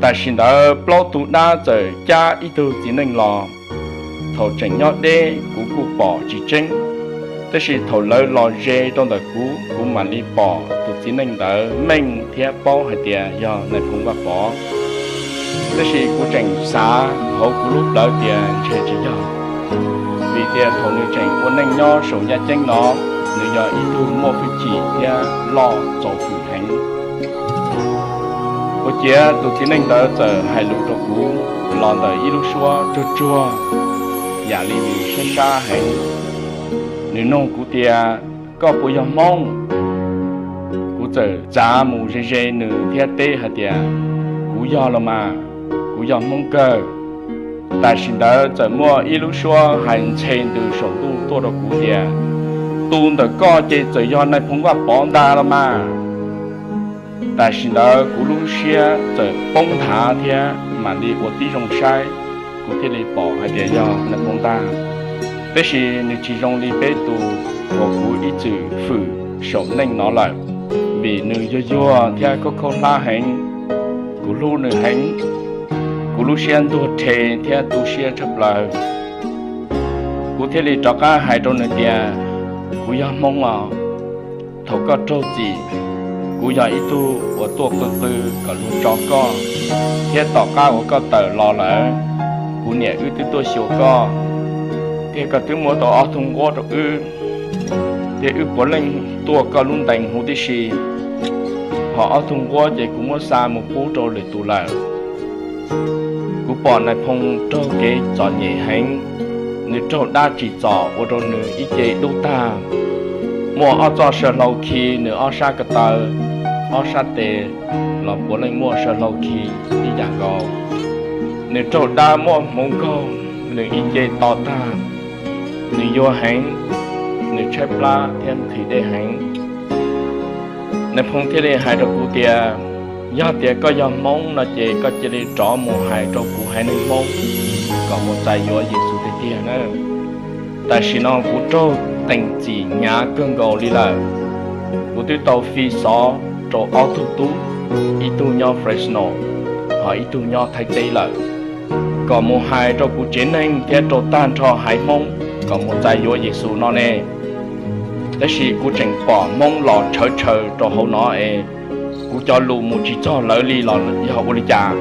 Tam sim ntawd plaub tug dab txawm cab ib tug txiv neej los. Thaum tseem nyob deb kuv kuj pom tsis tseeb, tab sis thaum lawv los ze rau ntawm kuv, kuv mam li pom tus txiv neej ntawd meej thiab paub hais tias yog Nais Phoo Vaj Pov. Tab sis kuv tseem xav hauv kuv lub plawv tias ntshe tsis yog, vim tias thaum nws tseem ua neej nyob saum yaj ceeb no, nws yog ib tug muaj hwj chim thiab loj txaus hwm heev. Ua ciav tus txiv neej ntawd txawm hais lus rau kuv los ntawm ib lub suab tsuag tsuag, yam li nws sab sab heev. Nws nug kuv tias, koj puas yog Hmoob? Kuv txawm txav mus ze ze nws thiab teb hais tias, kuv yog los mas, kuv yog Hmoob kawg. Tam sim ntawd txawm muaj ib lub suab hais ntxhe ntws saum ntuj tuaj rau kuv tias, tus ntawm koj ces txawm yog Nais Phoo Vaj Pov ntag los mas. Tam sim ntawd kuv lub siab txawm poob nthav thiab mam li ua tib zoo saib, kuv thiaj li pom hais tias yog Nais Phoo ntag. Tab sis nws tsis zoo li peb tus uas kuv ib txwm hwm saum neej no lawm, vim nws yuag yuag thiab khaub khaub hlab heev. Kuv hlub nws heev, kuv lub siab ntuag rhe thiab tu siab tshaj plaws. Kuv thiaj li rov qab hais rau nws tias, kuv yog Hmoob os. Thaum koj raug txim, kuv yog ib tug uas tuaj qw qw kom luag tso koj, thiab tom qab uas koj tawm los lawm, kuv niam wb twb tuaj xyuas koj, thiab koj twb muab tau ob tug nquab rau wb, thiab wb puav leej tuaj koj lub ntees huv tib si. Ho ob tug nquab ces kuv muab xa mus pub rau lwm tus lawm. Kuv pom Nais Phoo raug kev txom nyem heev, nws raug dab tsim txom ua rau nws ib ce dub tag. Muaj ob txoj saw hlau khi nws ob sab ko taw, ob sab tes los puav leej muaj saw hlau khi ib yam nkaus. Nws raug dab muaj hmoov nkaug, nws ib ce to tag. Nws yuag heev, nws tshaib plab thiab nqhis dej heev. Nais Phoo thiaj li hais rau kuv tias, yog tias koj yog Hmoob no ces koj cia li rov mus hais rau kuv haiv neeg Hmoob kom mus txais yuav Yexus tiag tiag na. Tam sim no kuv raug teem txim hnyav kawg nkaus li lawm. Kuv twb tau fi xov rau ob tug tub, ib tug nyob Fresno, ho ib tug nyob Thaib teb lawm, kom mus hais rau kuv tsev neeg thiab rau tag nrho haiv Hmoob kom mus txais yuav Yexus no ne. Tab sis kuv tseem pom Hmoob los tshawv tshawv rau hauv no es kuv cov lus mus tsis txog lawv li los yog ua li cas?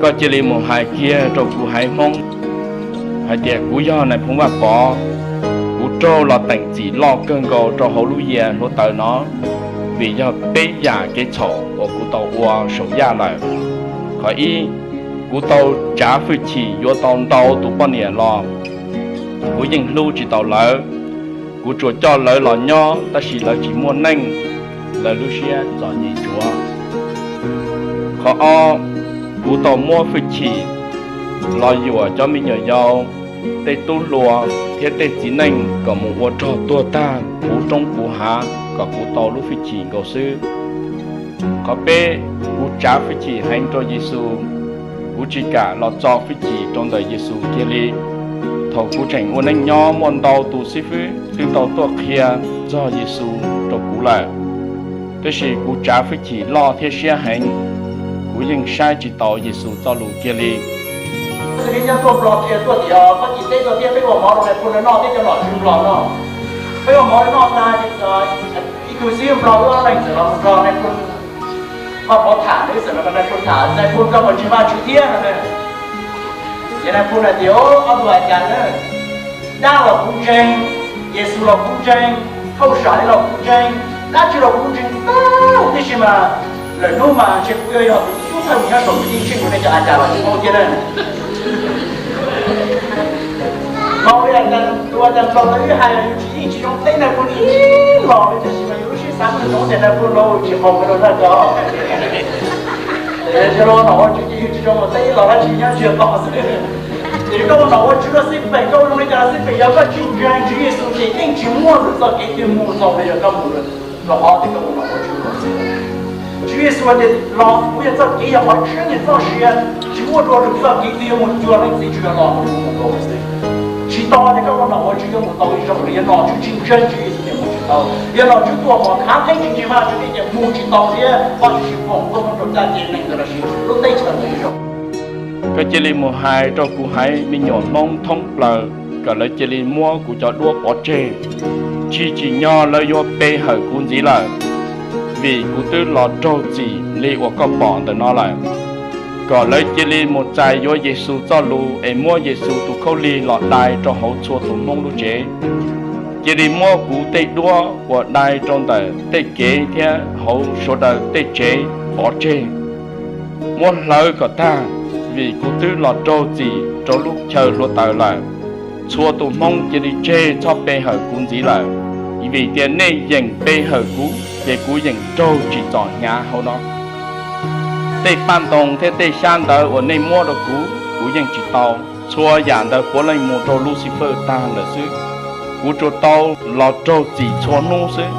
Koj cia li mus hais kiag rau kuv haiv Hmoob hais tias kuv yog Nais Phoo Vaj Pov, kuv raug los teem txim loj kawg nkaus rau hauv lub yias hluav taws no, vim yog peb yam kev txhaum uas kuv tau ua saum yaj lawm. Qhov ib, kuv tau tsav hwj chim yuav tau ntau tus poj niam los, kuv yeej hlub tsis tau lawv. Kuv tsuas coj lawv los nyob tab sis lawv tsis muaj neej, lawv lub siab txom nyem tsuav. Qhov ob, kuv tau muab hwj chim los yuam cov me nyuam yaus, tej tub hluas thiab tej txiv neej kom mus ua rog tuag tag puv roob puv hav kom kuv tau lub hwj chim nkaus xwb. Qhov peb, kuv tsav hwj chim heev rau Yexus, kuv tsis kam los txo hwj chim rau ntawm Yexus kiag li. Thaum kuv tseem ua neej nyob muaj ntau tus xib fwb twb tau tuaj qhia txog Yexus rau kuv lawm, tab sis kuv tsav hwj chim loj thiab siab heev, kuv yeej saib tsis taus Yexus txoj lus kiag li. Xws li nyob tuaj Nplog tias tuaj tias koj cim teb tuaj thiab peb ua mov rau nais phoo noj thiab cov nom tswv Nplog noj. Peb ua mov noj tag, ib tug xib hwb Nplog wb ob leeg txawm los mus nrog nais phoo Vaj Pov tham, wb txawm los nrog nais phoo tham, nais phoo koj puas ntseeg Vajtswv thiab no. Ces nais phoo hais tias, ob tug hais cas na, dab los kuv ntseeg, Yexus los kuv ntseeg, hauj sam li los kuv ntseeg, dab tsi los kuv ntseeg tag huv tib si mas lwm hnub mas ntshe kuv yuav yog tus xub thawj mus nyob saum kwv tij tsheej mus nej cov a cas los tsis paub thiab na. Mas ua cas tus a cas Nplog ntawd wb hais los yus tsis yeej tsis zoo teb nais phoo ib los li, tiam sis mas yus lub siab xav muaj zoo tias nais phoo no tsis haum rau zaj ko. Yog los nom ua tswv ces yus tsis zoo mus teb ib los dab tsi nyob ntsiag to xwb. Ces koj ua nom ua tswv los xij peem, koj ua zoo li cas los xij peem, yog koj tsis ntseeg Tswv Yexus ces yeej tsis muaj lwm txoj kev twg mus txog li, yog koj mus rau qhov tias koj ua nom ua tswv los xij. Tswv Yexus tias los kuv yog txoj kev, yog qhov tseeb, yog txoj sia, tsis muaj dua lwm txoj kev twg yuav mus cuag Leej Txiv tsuas yog los mus kuv mus nkaus xwb. Tsis tau tias koj ua nom ua tswv yuav mus tau ib zaug li, yog nom tswv tsis ntseeg Tswv Yexus ces mus tsis Yog nom tswv tuaj pom khav theeb tsis ntseeg Vajtswv thiab ces mus tsis tau thiab Vajtswv tsis foom koob hmoov rau caj ces neeg ntawd lossis lub teb chaws ntawd zoo. Koj cia li mus hais rau kuv haiv me nyuam Hmoob thoob plaws kom lawv cia li muab kuv cov duab pov tseg. Tsis tsim nyog lawv yuav pe hawm kuv ntxiv lawm, vim kuv twb los raug txim li uas koj pom ntawm no lawm. Kom lawv cia li mus txais yuav Yexus txoj lus es muab Yexus tus khaub lig los dai rau hauv txhua tus Hmoob lub tsev. Cia li muab kuv tej duab uas dai rau ntawm tej kev thiab hauv sawv daws tej tsev pov tseg. Muab hlawv kom tag, vim kuv twb los raug txim rau lub chaw hluav taws lawm. Txhua tus Hmoob cia li tseg txhob pe hawm kuv ntxiv lawm, vim tias nej yeem pe hawm kuv ces kuv yeem raug tsim txom hnyav hauv no. Tej paj ntoo thiab tej xyab ntawv uas nej muab rau kuv, kuv yeej tsis tau. Txhua yam ntawd puav leej mus rau Luxifers tag lawm xwb. Kuv tsuas tau los raug txim txhua hnub xwb.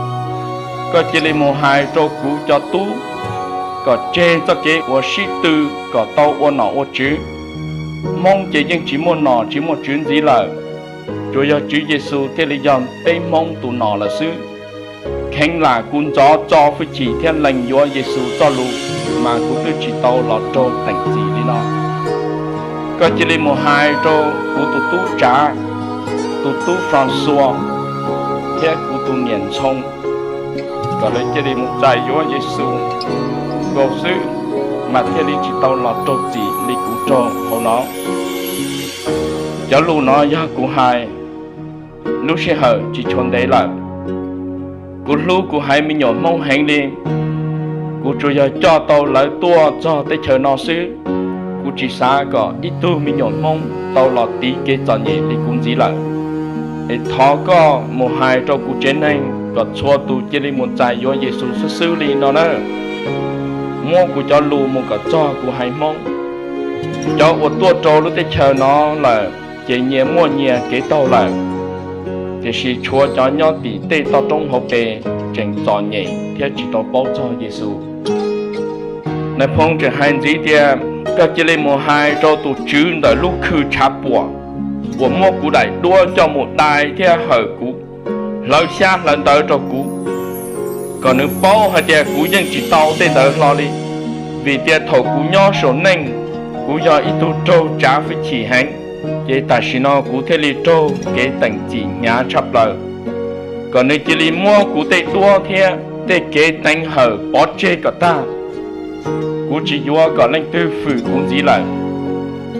Koj cia li mus hais rau kuv cov tub kom tseg txoj kev uas sib tw kom tau ua nom ua tswv. Hmoob ces yeej tsis muaj nom tsis muaj tswv ntxiv lawm, tsuas yog Tswv Yexus thiaj li yog peb Hmoob tus nom lawm xwb. Kheev lam kuv ntxov txo hwj chim thiab lees yuav Yexus txoj lus, mas kuv twb tsis tau los raug teem txim li no. Koj cia li mus hais rau kuv tus tub Tsav, tus tub Francois, thiab kuv tus niam Ntxhoo, kom lawv cia li mus txais yuav Yexus nkaus xwb, mas thiaj li tsis tau los raug txim li kuv raug hauv no. Cov lus no yog kuv hais, lub sij hawm tsis tshua ntev lawm. Kuv hlub kuv haiv me nyuam Hmoob heev li. Kuv tsuas yog coj tau lawv tuaj txog teb chaws no xwb. Kuv tsis xav kom ib tug me nyuam Hmoob tau los tiv kev txom nyem li kuv ntxiv lawm. Es thov koj mus hais rau kuv tsev neeg kom txhua tus cia li mus txais yuav Yexus xwb xwb li no na. Muab kuv cov lus mus kom txog kuv haiv Hmoob. Cov uas tuaj rau lub teb chaws no lawm ces nyias muaj nyias kev taug lawm, tiam sis tshuav cov nyob tim tej toj roob hauv pes tseem txom nyem thiab tsis tau paub txog Yexus. Nais phoo tseem hais ntxiv tias, koj cia li mus hais rau tus tswv ntawm lub khw tshav puam uas muab kuv daim duab coj mus dai thiab hawm kuv, hlawv xyab hlawv ntawv rau kuv, kom nws paub hais tias kuv yeej tsis tau tej ntawd hlo li. Vim tias thaum kuv nyob saum neej, kuv yog ib tug raug tsav hwj chim heev, ces tam sim no kuv thiaj li raug kev teem txim hnyav tshaj plaws. Kom nws cia li muab kuv tej duab thiab tej kev teev hawm pov tseg kom tag. Kuv tsis yuav kom leej twg fwm kuv ntxiv lawm.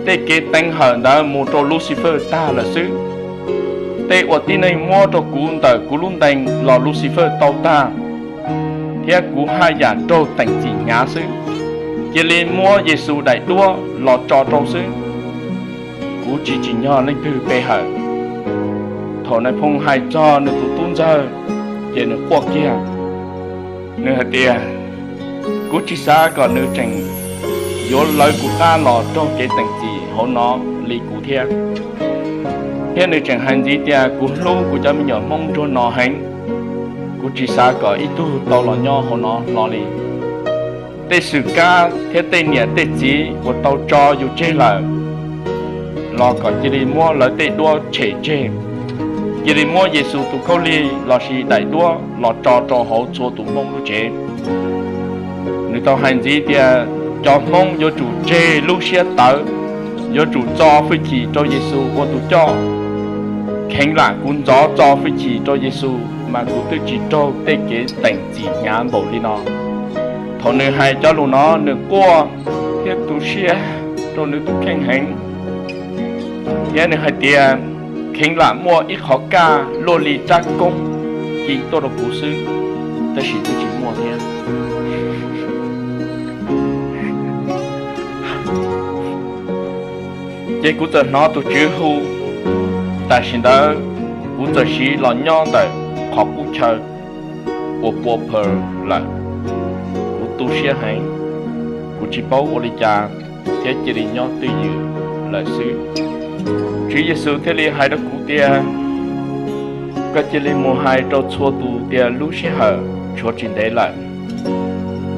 Tej kev teev hawm ntawd mus rau Luxifers tag lawm xwb. Tej uas tib neeg muab rau kuv ntawm kuv lub ntees los Luxifers tau tag, thiab kuv haj yam raug teem txim hnyav xwb. Cia li muab Yexus daim duab los tso rau xwb. Kuv tsis tsim nyog leej twg pe hawm. Thaum nais phoo hais txog nws tus tub ntxawg, ces nws quaj kiag. Nws hais tias, kuv tsis xav kom nws tseem yuav lawv kuv qab los raug kev teem txim hauv no li kuv thiab. Thiab nws tseem hais ntxiv tias, kuv hlub kuv cov me nyuam Hmoob nruab no heev, kuv tsis xav kom ib tug tau los nyob hauv no hlo li. Tej xwm kab thiab tej niam tej txiv uas tau tso yus tseg lawm, los kom cia li muab lawv tej duab tshem tseg. Cia li muab Yexus tus khaub lig lossis daim duab los tso rau hauv txhua tus Hmoob lub tsev. Nws tau hais ntxiv tias, cov Hmoob yuav tsum tseg lub siab tawv, yuav tsum txo hwj chim rau Yexus ua tus coj. Kheev lam kuv ntxov txo hwj chim rau Yexus, mas kuv twb tsis raug tej kev teem txim hnyav npaum li no. Thaum nws hais cov lus no, nws quaj thiab tu siab rau nws tus kheej heev, thiab nws hais tias, kheev lam muaj ib qhov kaj luaj li rab koob ci tuaj rau kuv xwb, tab sis twb tsis muaj thiab. Ces kuv txawm hnov tus Tswv hu. Tam sim ntawd, kuv txawm siv los nyob ntawm qhov qub chaw uas pua phaws lawm. Kuv tu siab heev, kuv tsis paub ua li cas, thiab cia li nyob twj ywm lawm xwb. Tswv Yexus thiaj li hais rau kuv tias, koj cia li mus hais rau txhua tus tias lub sij hawm tshuav tsis ntev lawm.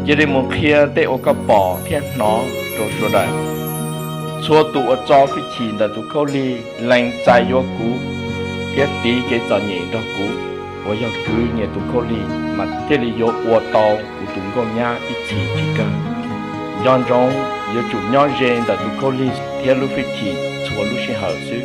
Cia li mus qhia tej uas koj pom thiab hnov rau sawv daws. Txhua tus uas txo hwj chim ntawm tus khaub lig, lees txais yuav kuv, thiab tiv kev txom nyem nrog kuv, uas yog kwv nyias tus khaub lig mas thiaj li yuav ua tau kuv tus nkauj nyab ib txhis tsis kawg. Nco ntsoov yuav tsum nyob ze ntawm tus khaub lig thiab lub fwj chim txhua lub sij hawm xwb.